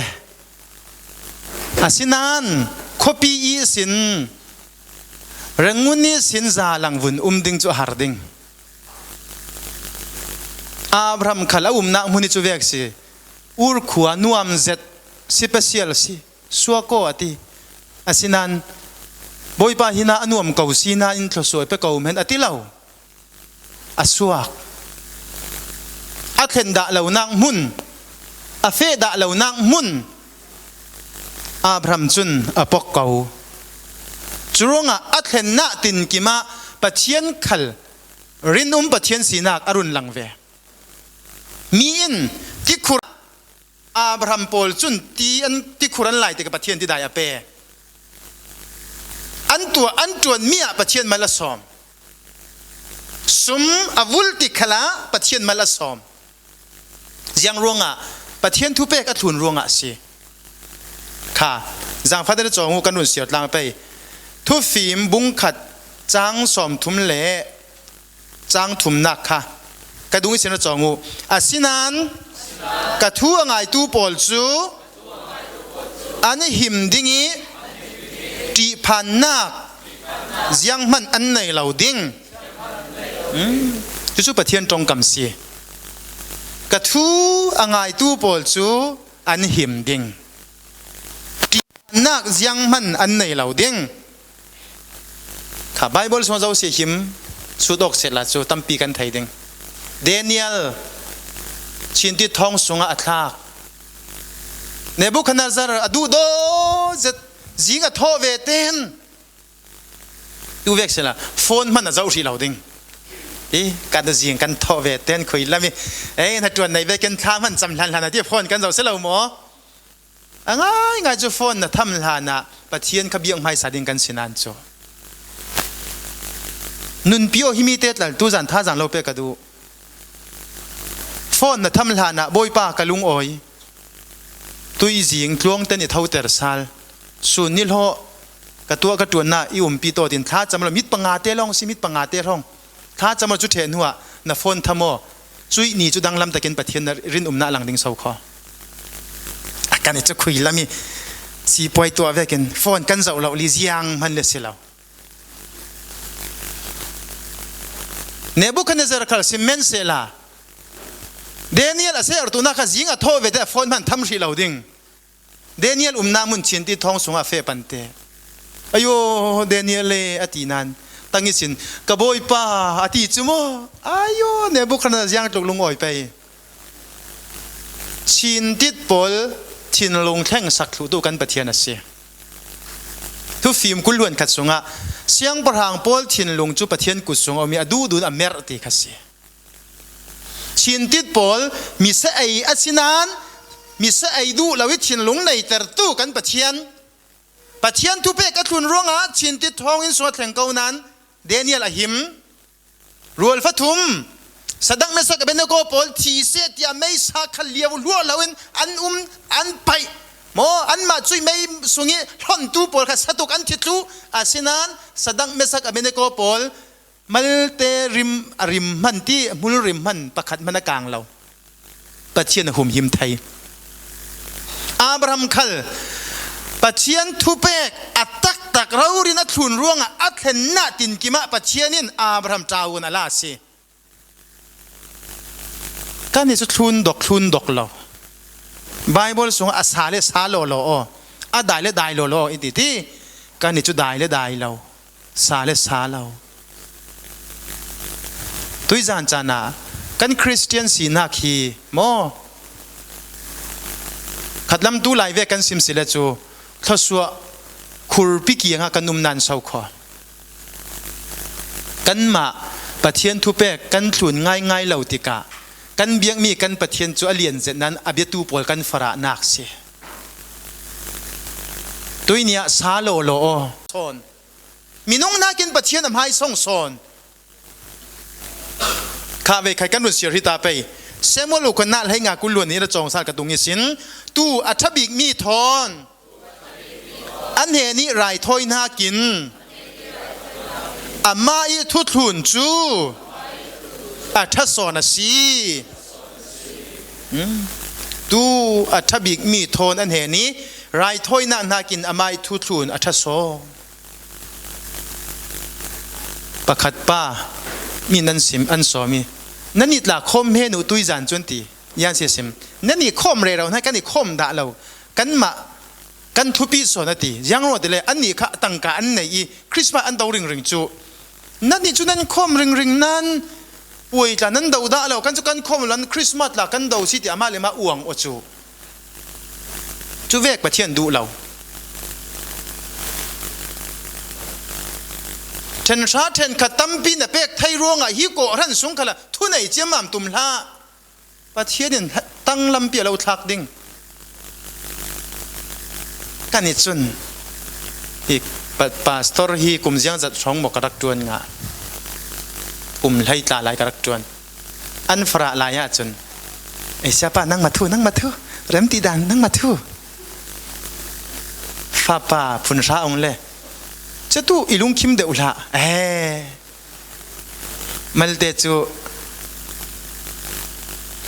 Asinan khuapi ihsin, Rangun ihsin za lang vun um ding cu a har ding. Abraham khal a umnak hmun hi cu vek si. Ur khua nuam zet, special si, suak aw a ti. Asinan Bawipa hi na a nuam ko si nain thluasuah pe ko men a ti lo. A suak. A thlen dah lonak hmun, a feh dah lonak hmun Abraham cun a pok ko. Curuangah a thlennak tinkim ah Pathian khal rinum Pathian sinak a run lang ve. Mi in tikhur, Abraham pawl cun ti an, tikhur an lai tikah Pathian tidai a pe. An tuah, an ṭuanmi ah Pathian mal a sawm. Sum a vulh tik khalah Pathian mal a sawm. Ziang ruangah? Pathian thupek a thlun ruangah a si. Kha, zangfahte na cawng uh kan run siar tlang pei. Thufim bungkhat cang sawmthum le cang thumnak kha ka dung ihsin na cawng uh. Asinan ka thu a ngaitu pawl cu an i him ding i ṭihphannak zianghman an nei lo ding. Hmm. Cucu Pathian ṭongkam si. Ka thu a ngaitu pawl cu an him ding. Ṭihphannak zianghman an nei lo ding. Kha Baibal sungah zo si him sut awk sehla cu tampi kan thei ding. Daniel Chintit thawng sungah a thlak. Nebukhadnezzar a duhdaw zet, zing a thawh ve ten. Tu vek sila, phone hman a zoh hrih lo ding. I, kan zing kan thawh ve ten khui lam i. Ei, na ṭuan nei vekin thla hman cam hlan hlan a ti phone kan zoh si lo maw? A ngai ngai cu phone na tham hlan ah Pathian kha biak hmaisa ding kan si nan cu. Nunpi aw, himi te tlal tu zan tha zang lo pe ka duh. Phone na tham hlan ah, Bawipa, ka lungawi, tuizing tluangten i thoter sal, sun nihlawh ka tuah ka ṭuannak i umpi tawtin thlacam lo, mit panga te lawng si, mit panga te hrawng thlacam lo cu ṭheh hnuah na phone tham aw. Cuih ni cu danglam takin Pathian na rinumnak lang ding so kho. A kan i cu khui lam i sipuai tuah vekin phone kan zoh lo li ziang hman le si lo. Nebukhadnezzar khal sim men sehla, Daniel a sertunak kha zing a thawh ve te a phone hman tham hrih lo ding. Daniel umnak hmun Chintit thawng sungah a feh pante. Ayo, Daniel le a ti nan, tang ihsin, ka bawipa a ti cu maw? Ayo, Nebukhadnezzar ziang tluk lungawi pei. Chintit pawl thinlung thlengsak thluhtu kan Pathian a si. Thufim kul hluan khat sungah siangpahrang pawl thinlung cu Pathian kut sungah a um i a duhdun a merh ti kha si. Chintit pawl mi sa ei a si nan, mi sa ei duh lo i thinlung neitertu kan Pathian. Pathian thupek a thlun ruangah Chintit thawnginn sungah thleng ko nan Daniel a him. Rualfa thum, Sadak, Mesak, Abednego pawl thi seh tiah meisa kha lio hluah loin an um, an paih. Maw, anmah cuih mei sung i hlontu pawl kha satuk an thi thluh. Asinan Sadak, Mesak, Abednego pawl malte rim, a rim hman ti, hmul rim hman, pakhat hman a kang lo. Pathian a humhim thei. Abraham khal Pathian thupek a taktak rori in a thlun ruangah a thlennak tinkim ah Pathian in Abraham ṭaun a la a si. Kan i cu thlun dok, thlun dok lo. Baibal sungah a sa le sa lawlaw aw, a dai le dai lawlaw aw i ti ti. Kan i cu dai le dai lo, sa le sa lo. Tuizan caan ah kan Khristian sinak hi maw, khatlam tu lai ve kan sim si le cu thluasuah khurpi kiangah kan um nan so kho. Kanmah Pathian thupek kan thlun ngaingai lo tikah kan biakmi kan Pathian cu a lian zet nan a biatu pawl kan farahnak si. Tuini ah sa lawlaw aw. Sawn. Minung hnakin Pathian a hmaisawng sawn. Kha vei khai kan run siar hi ta pei. Samuel ukhuanna hleinga kul luan nih a cawng sal ka tung i sin. Tu a ṭha bik mi thawn a hnenih raithawi hnakin amah i thuthlun cu a ṭha sawn a si. Hmm. Tu a ṭha bik mi thawn a hnenih raithawinak hnakin amah i thuthlun a ṭha sawn. Pakhat pa mi nan sim an sawm i, "Nan i tla khawm hme nu tuizan cun," ti. Yan si sim, "Nan i khawm rero hna, kan i khawm dah lo. Kanmah kan thupi sawn," a ti. Ziang ruang ti le, annih kha tangka an nei i Christmas an do ringring cu. "Nannih cu nan khawm ringring nan puai tla nan do dah lo, kan cu kan khawm lo, nan Christmas tla kan do si," ti amah le mah uang aw cu. Cu vek Pathian duh lo. Ṭhen hra ṭhen khat tampi na pek thei ruangah hi kawhhran sung khalah thunei ciammam tum hlah. Pathian in tang lampi a lo thlak ding. Kan i cun hi pa-, pastor hi kum ziang zat hrawng maw ka rak ṭuan ngah. Kum hlei tla lai ka rak ṭuan. An farah lai ahcun, "Ei, siapa, nangmah thu, nangmah thu, remti dan, nangmah thu." Fapa phun hra ong le, "Catu i lungkhim deuh hlah." Eh, malte cu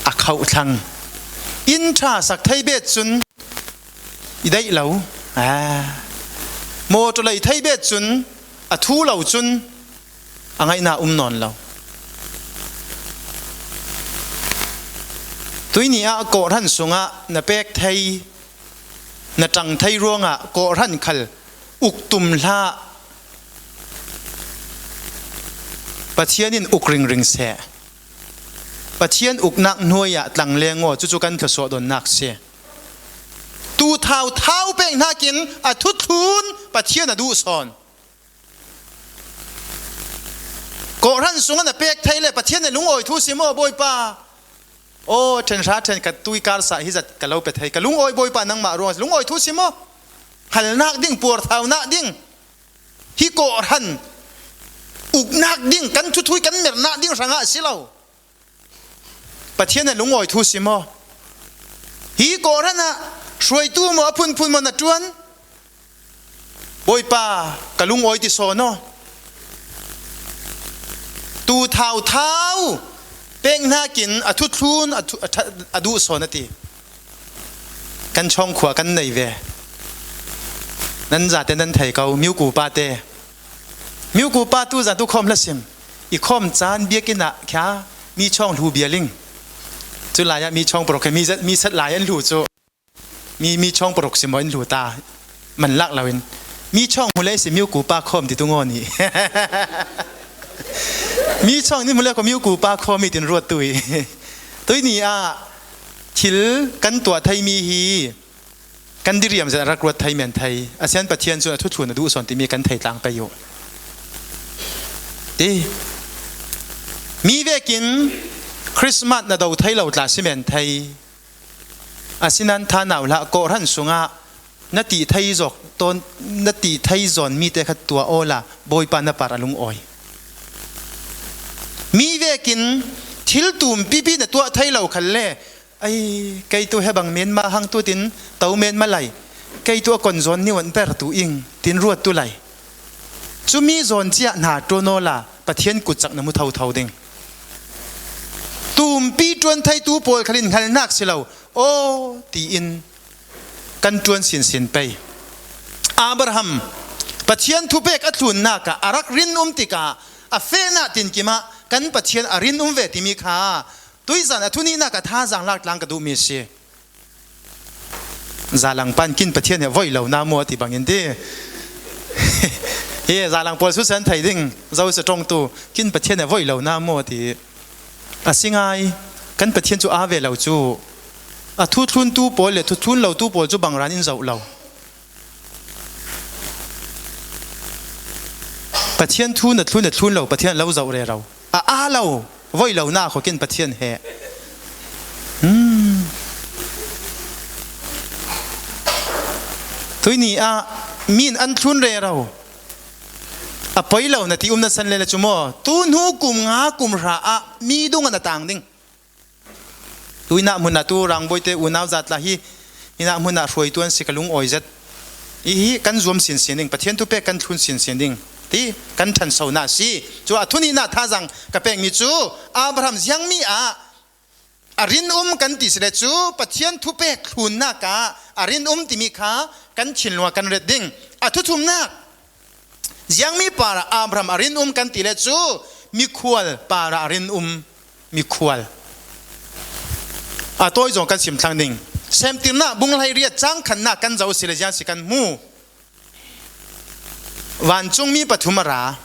a khauh thlang. Inn ṭha sak thei bet cun i daih lo. Ah. Mawṭaw lei thei bet cun a thu lo cun a ngaihna um nawn lo. Tuini ah kawhhran sungah na pek thei, na ṭang thei ruangah kawhhran khal uk tum hlah. Pathian in uk ringring seh. Pathian uknak hnuai ah tlangleng aw, cucu kan thluasuah donnak si. Tu thau thau pek hnakin a thuthlun Pathian a duh sawn. Kawhhran sungah na pek thei le Pathian nih lungawi thu si maw, Bawipa? Aw, ṭhen hra ṭhen khat tui karsa hi zat ka lo pe thei. Ka lungawi, Bawipa, nangmah ruang lungawi thu si maw? Halnak ding, puarthaunak ding. Hi kawhhran uknak ding, kan thuthui kan mernak ding hrangah a si lo. Pathian a lungawi thu si maw? Hi kawhhran ah hruaitu maw, a phunphun maw na ṭuan? Bawipa, ka lungawi ti sawn aw. Tu thau thau pek hnakin a thuthlun a thu-, a ṭha-, a duh sawn a ti. Kan chawngkhua kan nei ve. Nan zate nan thei ko, miuku pate. Miuku pa tu zan tu khawm hla sim. I khawm caan biakinn ah khia mi chawng hlu bia ling. Cu lai ah mi chawng paruk khi mi zat, mi sat lai an hlu cu. Mi, mi chawng paruk si maw in hlu ta. Man lak lo in. Mi chawng hmu lei si miuku pa khawm ti tu ngaw ni. Mi chawng ni hmu le ko miuku pa khawm i tin ruat tu i. Tuini ah thil kan tuah thei mi hi. Kan diriam zet a rak ruat thei men thei. A sian Pathian cun a thuthlun a duh sawn timi kan thei tlang pei uh. Ti. Mi vekin Christmas na do thei lo tla si men thei. Asinan thanau hlah, kawhhran sungah na ti thei zawk tawn, na ti thei zawn mi te khat tuah awla Bawipa na par a lungawi. Mi vekin thil tum pipi na tuah thei lo khal le, "Ai, kei tu he bang men mah hang tu tin to men malai, kei tu a kon zawn ni wan per tu ing," tin ruat tu lai. Cumi zawn cia hna ṭuan awla Pathian kutcak na mu thotho ding. Tumpi ṭuan theitu pawl khalin hngalnak si lo, aw, tiin kan ṭuan sinsin pei. Abraham, Pathian thupek a thlunnak ah a rak rin um tikah a fehnak tinkim ah kan Pathian a rin um ve timi kha tuizan a thunihnak ah thazaang lak tlang ka duhmi a si. Zalang pan kin Pathian he voi lo na maw a ti bangin ti. Hi zalang pawl susan thei ding zo sa ṭong tu kin Pathian he voi lo na maw a ti. A si ngai, kan Pathian cu aa ve lo cu. A thu thluntu pawl le thu thlun lotu pawl cu bangran in zoh lo. Pathian thu na thlun, na thlun lo, Pathian lo zoh rero. A aa lo, voi lo na khuakin Pathian he. Hmm. Tuini ah Min an thlun rero. A poi lo na ti um na san le le chu maw. Tu hnu kum nga kum hra ah mi dung an a tang ding. Tu inah hmun ah tu Rangbawite unau zat lah hi, inah hmun ah hruaitu an si ka lungawi zet. I hi kan zuam sinsin ding, Pathian thupek kan thlun sinsin ding ti kan ṭhanso na si. Chu a thunihna thazang ka pekmi chu Abraham ziangmi ah a rinum kan ti si le chu Pathian thupek thlunnak ah a rinum timi kha kan thinlung ah kan ret ding. A thuthumnak, ziangmi parah Abraham a rinum kan ti le chu mikhual parah a rinum, mikhual. A tawi zawng kan sim thlang ding. Semtirna bung hleiriat chang khatna kan zo si le ziang si kan hmu. Vancungmi pathum a ra.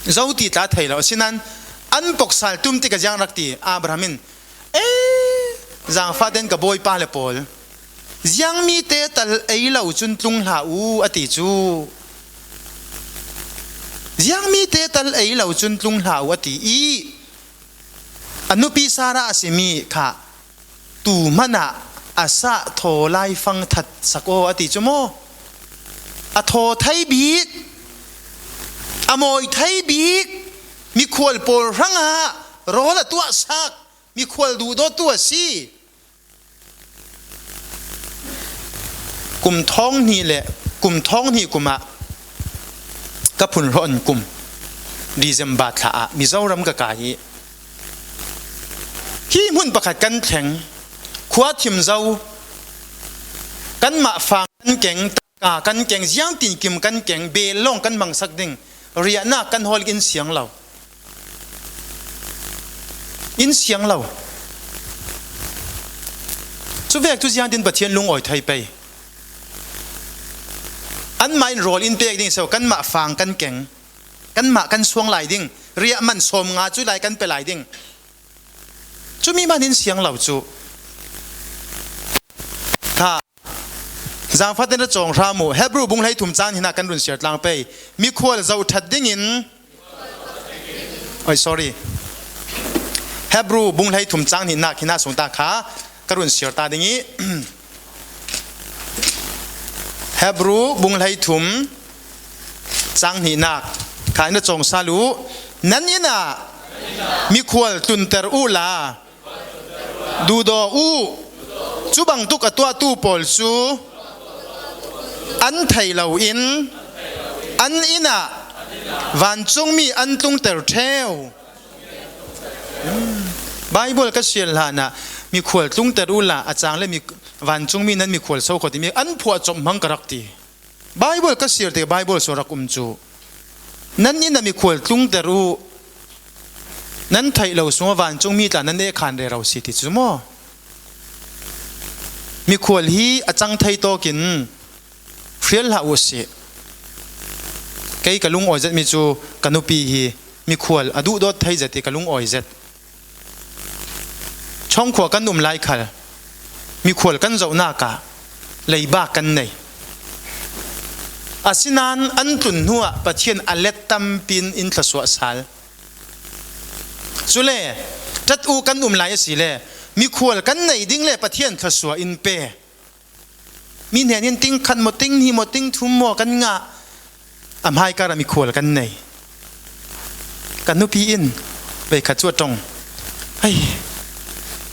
Zo ti tla thei lo. Asinan an poksal tum tik a ziang rak ti Abraham in, "E, zangfahten ka bawipa le pawl, ziangmite tal ei lo cun tlung hlah u," a ti cu. "Ziangmite tal ei lo cun tlung hlah u," a ti i a nupi Sarah a simi kha tu hmanah a sah thaw laifang that sak aw a ti cu maw? A thaw thei bik, a mawi thei bik, mikhual pawl hrangah rawl a tuah sak, mikhual duhdawttu a si. Kum thawng hnih le kum thawng hnih kum ah ka phun hrawh an kum December thla ah Mizoram ka kai i hi hmun pakhat kan thleng, khua thim zo, kanmah fang kan keng, taka kan keng, ziangtin kim kan keng, bel lawng kan hmangsak ding, riahnak kan hawl in siang lo. In siang lo. Cuvek cu ziangtin Pathian lungawi thei pei. Anmah in rawl in pek ding so, kanmah fang kan keng, kanmah kan suang lai ding, riah man sawm nga cu lai kan pe lai ding. Cumi man in siang lo cu. Tha. Zangfahten ra cawng hram uh. Hebru bung hleithum cang hnihnak kan run siar tlang pei. Mikhual zoh ṭhat dingin, oi, sorry. Hebru bung hleithum cang hnihnak hnihnak sung ta kha ka run siar ta ding i, Hebru bung hleithum cang hnihnak kha in ra cawng sal uh. Nan inn ah mikhual tlunter uh la, duhdaw uh. Cu bangtuk a tuahtu pawl cu an thei lo in an inn ah vancungmi an tlungter ṭheu. Baibal ka siar hlan ah mikhual tlungter uh la a cang le mi, vancungmi nan mikhual so kho timi an phuah cawmh hmang ka rak ti. Baibal ka siar te Baibal so rak um cu nan inn ah mikhual tlungter uh, nan theih lo sungah vancungmi tla nan eh khan rero si ti cu maw? Mikhual hi a cang thei tawkin hrial hlah uh sih. Kei ka lungawi zetmi cu ka nupi hi mikhual a duhdawt thei zet i ka lungawi zet. Chongkhua kan um lai khal mikhual kan zohnak ah leibak kan nei. Asinain an tlun hnuah Pathian a let tampi in in thluasuah sal. Cule ṭhat uh kan um lai asile mikhual kan nei ding le Pathian thluasuah in pe. Mi hnen in ting khat maw, ting hnih maw, ting thum maw kan ngah, a hmaikar ah mikhual kan nei. Ka nupi in veikhat cu a ṭong. Ai,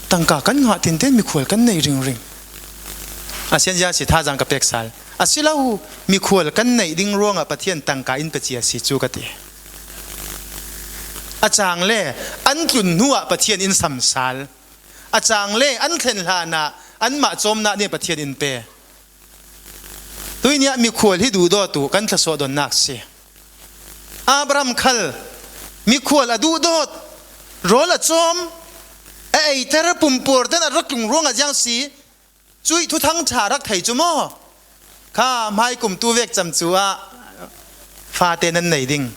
tangka kan ngah tinten mikhual kan nei ringring. A sianzia si thazang ka pek sal. A si lo, mikhual kan neih ding ruangah Pathian tangka in pe cia si cu ka ti. A cang le an tlun hnuah Pathian in sam sal. A cang le an thlen hlanah anmah cawmnak nih Pathian in pe. Tuih nih ah mikhual hi duhdawt uh kan thluasuah donnak si. Abraham khal mikhual a duhdawt, rawl a cawm, a eiter, pumpuar ten a rak tlung ruangah ziang si. Cuih thuthang ṭha rak thei cu maw? Kha hmaikum tu vek cam cu ah fate nan nei ding.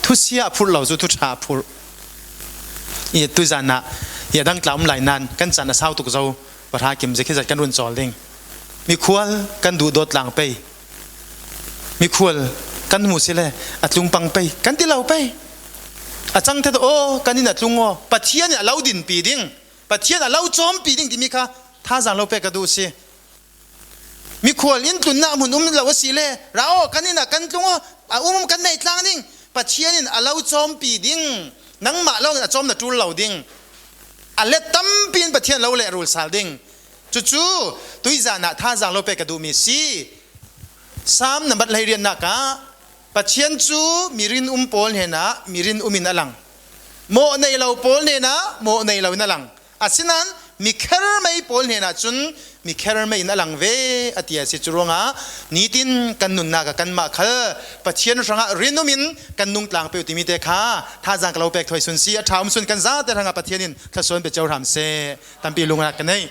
Thusia a phurh lo cu thuṭha a phurh. I tuizan ah i a dang tla um lai nan kan can a sau tuk zo. Pahra kim zia khizat kan run cawl ding. Mikhual kan duhdawt tlang pei. Mikhual kan hmu si le a tlung pang pei kan ti lo pei. A cang thet aw, kan in a tlung aw, Pathian in a lo dinpi ding, Pathian a lo cawmpi ding timi kha thazang lo pek ka duh si. Mikhual in tlunna hmun um lo a si le, ra aw, kan inn ah kan tlung aw, a um um kan nei tlang ding. Pathian in a lo cawmpi ding, nangmah lo in a cawm na tul lo ding. A let tampi in Pathian lo lehrul sal ding. Cucu tuizan ah thazaang lo pek ka duhmi si. Sam nambat hleiriatnak ah Pathian cu mi rinum pawl hnenah mi rinum in a lang. Mawh nei lo pawl hnenah mawh nei lo in a lang. Asinain mi khermei pawl hnenah cun mi khermei in a lang ve, a ti a si. Cu ruangah nitin kan nunnak ah kanmah khal Pathian hrangah rinum in kan nung tlang peuh timi te kha thazaang ka lo pek thuai sun si. A ṭha um sun kan zate hrangah Pathian in thluasuah pe cio hram seh. Tampi lungnak ka nei.